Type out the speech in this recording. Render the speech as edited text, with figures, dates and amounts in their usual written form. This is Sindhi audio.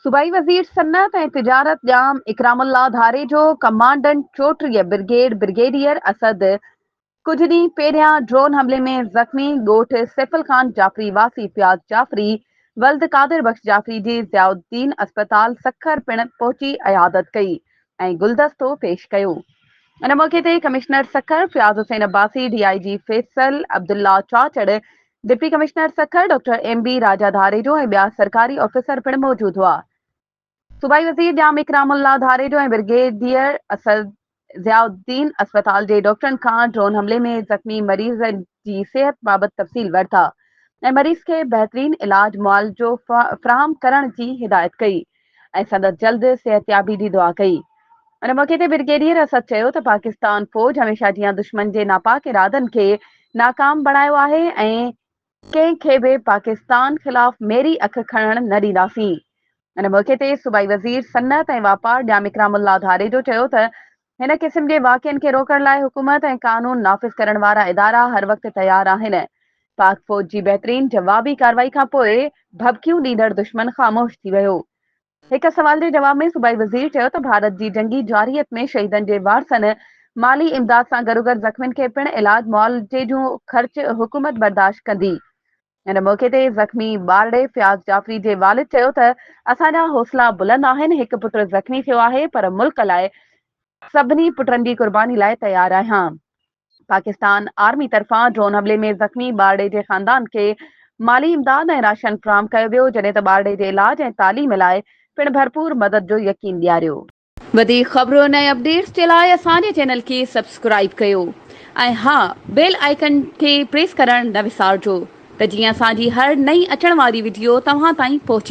صوبائي وزير صنعت ۽ تجارت ڄام اڪرام الله ڌاريجو، ڪمانڊنٽ چوٽيهه برگيڊ برگيڊيئر اسد ڪجهه ڏينهن پهريان ڊرون حملي ۾ زخمي ڳوٺ سيفل خان جعفري واسي فياض جعفري ولد قادر بخش جعفري جي ضياء الدين اسپتال سکر پڻ پهچي عيادت ڪئي ۽ گلدستو پيش ڪيو. ان موقعي تي commissioner Sukkur Fayaz Hussain Abbasi, D I G Faisal Abdullah Chachar, deputy commissioner Sukkur doctor M B Raja Dharejo ۽ ٻيا سرڪاري آفيسر پڻ موجود هئا. صوبائي وزير ڄام اڪرام الله ڌاريجو ۽ برگيڊيئر اسد ضياء الدين اسپتال جي ڊاڪٽرن کان ڊرون حملي ۾ زخمي مريض جي صحت بابت تفصيل ورتا ۽ مريض کي بهترين علاج معالجو فراهم ڪرڻ جي هدايت ڪئي ۽ سندس جلد صحتيابي جي دعا ڪئي. ان موقعي تي برگيڊيئر اسد چيو ته پاڪستان فوج هميشه جيان دشمن جي ناپاڪ ارادن کي ناڪام بڻايو آهي ۽ ڪنهن کي به پاڪستان خلاف ميري اک کڻڻ نه ڏينداسين. ان موقعي تي صوبائي وزير صنعت ۽ واپار ڄام اڪرام الله ڌاريجو چيو ته هن قسم جي واقعن کي روڪڻ لاء حڪومت ۽ قانون نافذ ڪرڻ وارا ادارا هر وقت تيار آهن. پاڪ فوج جي بهترين جوابي ڪارروائي کانپوء ڀڀڪيون ڏيندڙ دشمن خاموش ٿي ويو. هڪ سوال جي جواب ۾ صوبائي وزير چيو ته ڀارت جي جنگي جارحيت ۾ شهيدن جي وارثن مالي امداد سان گڏوگڏ زخمين کي پڻ علاج معالجي جون خرچ حڪومت برداشت ڪندي. ان موقعي تي زخمي ٻارڙي فياض جعفري جي والد چيو ته اسان جا حوصلا بلند آهن، هڪ پٽ زخمي ٿيو آهي پر ملڪ لاء سڀني پٽن جي قرباني لاء تيار آهيان. پاڪستان آرمي طرفان ڊرون حملي ۾ زخمي ٻارڙي جي خاندان کي مالي امداد ۽ راشن فراهم ڪيو ويو، جڏهن ته ٻارڙي جي علاج ۽ تعليم لاء پڻ ڀرپور مدد جو يقين ڏياريو. وڌيڪ خبرن ۽ اپڊيٽس جي لاء اسان جي چينل کي سبسڪرائيب ڪيو ۽ ها بيل آئيڪن کي پريس ڪرڻ نه وسارجو ته جيئن اسان جي هر نئين اچڻ واري وڊيو توهان تائين پهچي.